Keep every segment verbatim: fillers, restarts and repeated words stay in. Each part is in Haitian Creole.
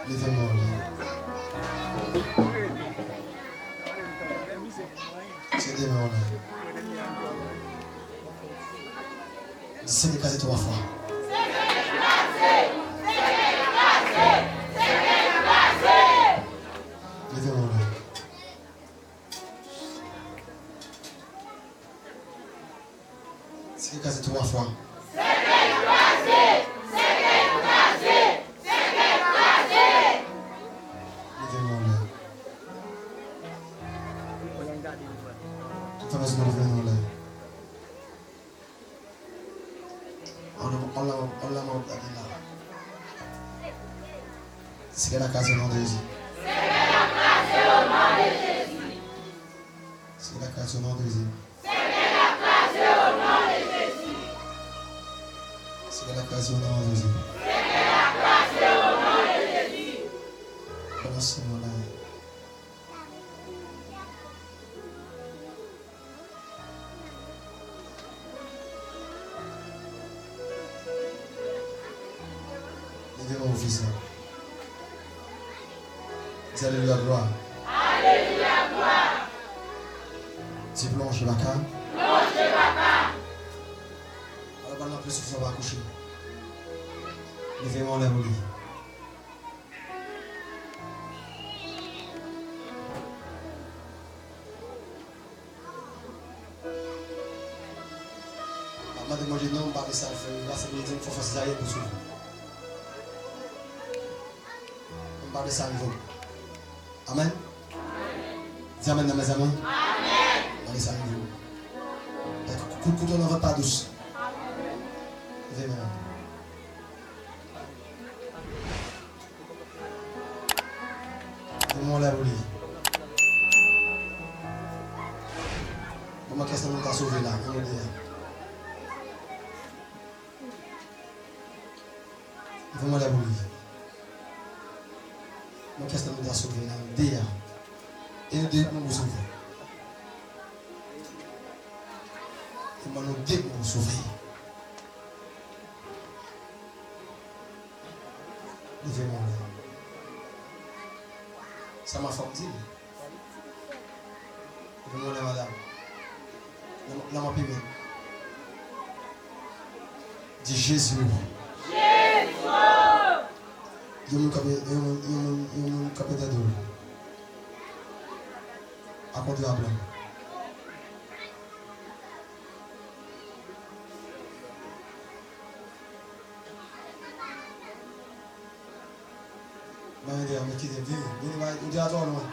Leve men w anlè. Tire men w anlè. Di Senyè kraze twa fwa. Leve men w anlè. Senyè kraze twa fwa. Senyè kraze! Senyè kraze! Senyè kraze! Leve men w anlè. Tout fwa nou leve men w anlè. Anlè, anlè, anlè, anlè, gade la. Senyè kraze o non de Jezi. Senyè kraze o non de Jezi. Senyè kraze o non de Jezi. Senyè kraze o non de Jezi. Senyè kraze o non de Jezi. Senyè kraze o non de Jezi. Balanse men w anlè. Leve men w ofisye. Di alelouya glwa. Alelouya glwa. Di plonje baka. Plonje baka. Alò, pa nan plis ou fè pa kouche. Leve men w anlè pou li. M ap mande Bondye non, m pa vle sa l fè, m pase pou li di m fò fè sezaryèn pou sove. M pa vle sa rive w. Amèn. Di amèn nan mezanmi. M pa vle sa rive w. Kout kouto nan vant pa dous. Leve men w. Leve men w anlè pou li. Kòman kès nan moun ka sove la? Kòman de a? Leve men w anlè pou li. Kòman kès nan moun ka sove la? De a. E nou de moun pou sove. E mwen nou de moun pou sove. Leve men w anlè. Sa m a fè w di li. Leve men w anlè, madanm. Lanmò, lanmò pimen. Di Jezi. Jezi. Yon moun kanpe, yon moun, yon moun, yon moun kanpe dèyè do l. Akonte a blan. Mwen deyò, mwen kite, vini, vini, mwen, ou deja twò lwen.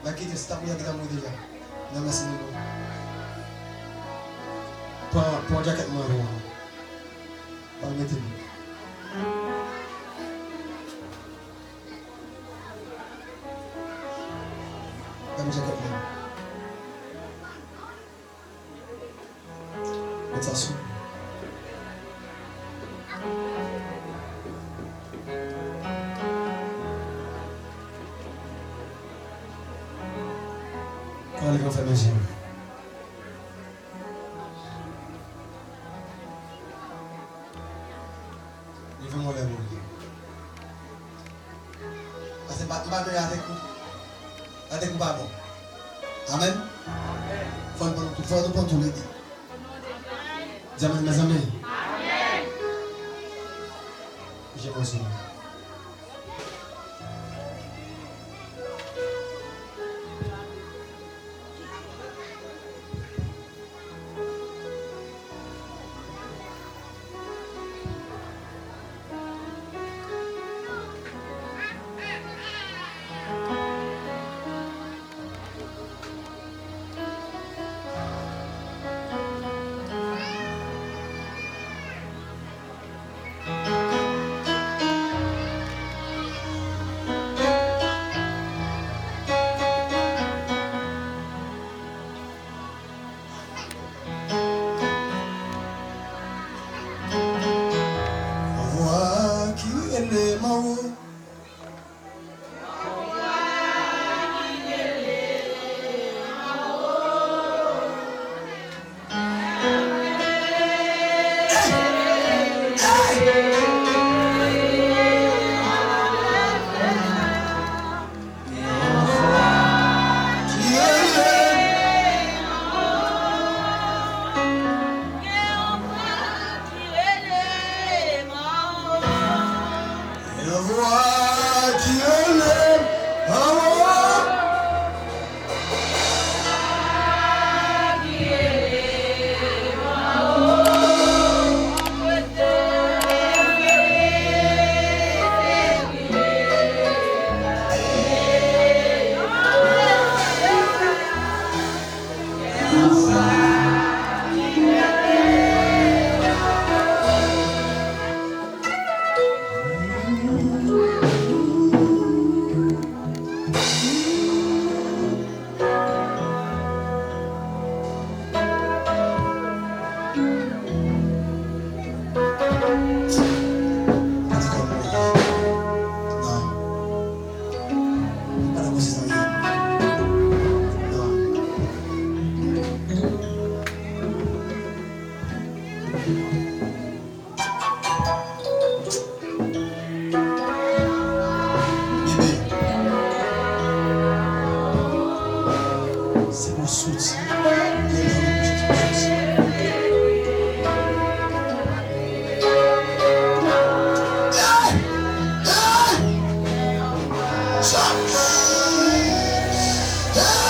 Mwen kite, se ta pou yo ki ta mouri deja. Non, mèsi, non, non. Pran, pran djakèt mwen pou mwen. Pran mete m. Ban m djakèt mwen. Met sa sou. Kounye a, leve w fèmen je w. Leve men w anlè pou li. Pase pa, m pa jwe avèk ou. Avèk ou pa bon. Amèn. Fò nou pran tou, fò nou pran tou lè de. Di amèn, mezanmi. Amèn. Je mwen sou. Sa. Hey!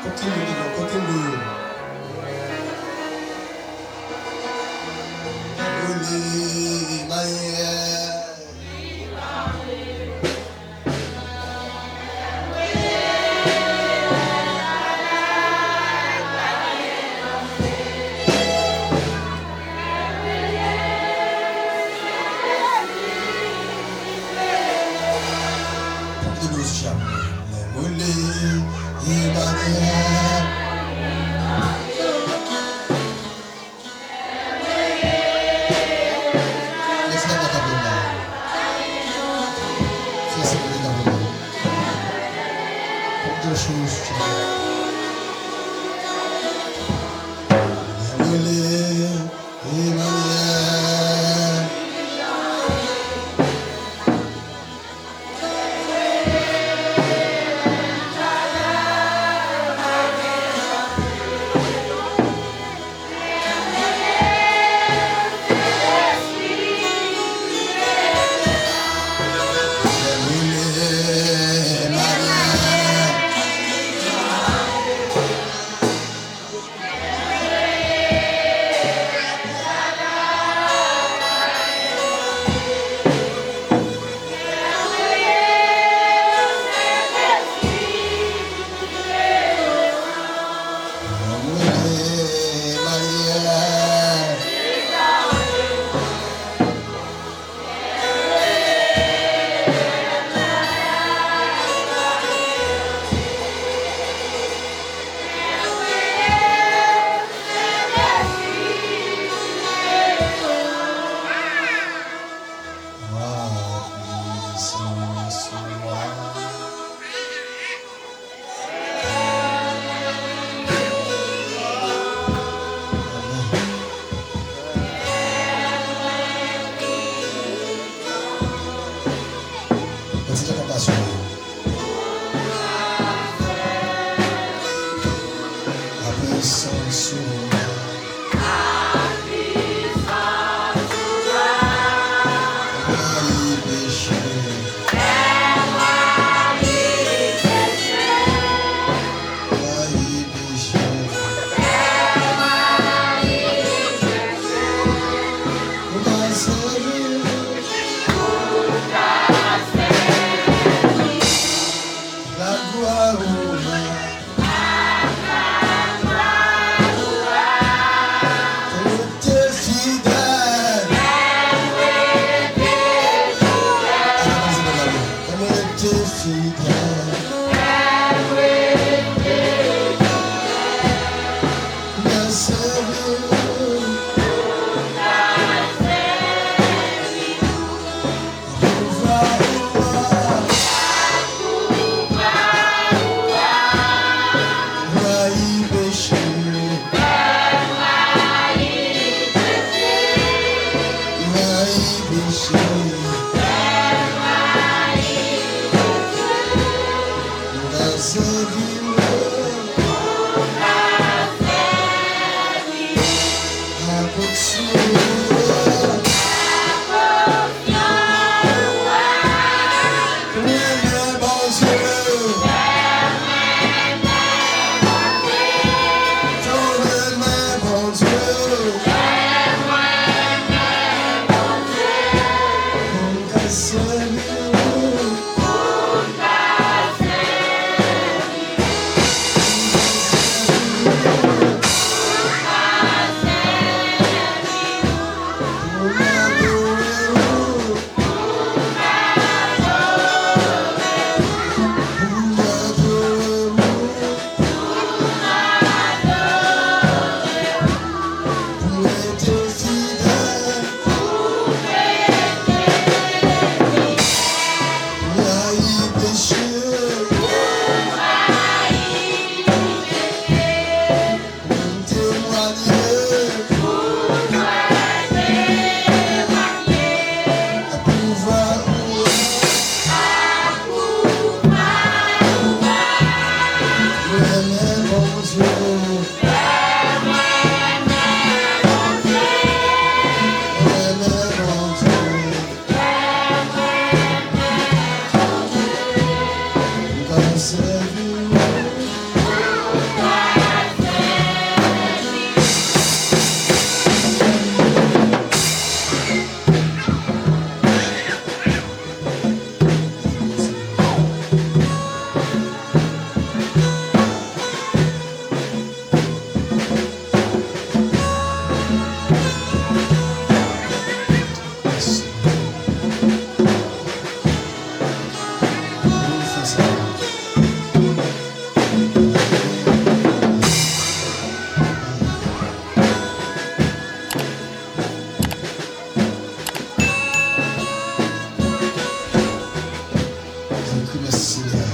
Kote m ye devan? Kote m ye? Ole, maye. Mèsi papa kapèl la. Fè sa pou kapèl la. Pou de chans. Emmanuel. Apre sa, sou Mèsi, Senyè.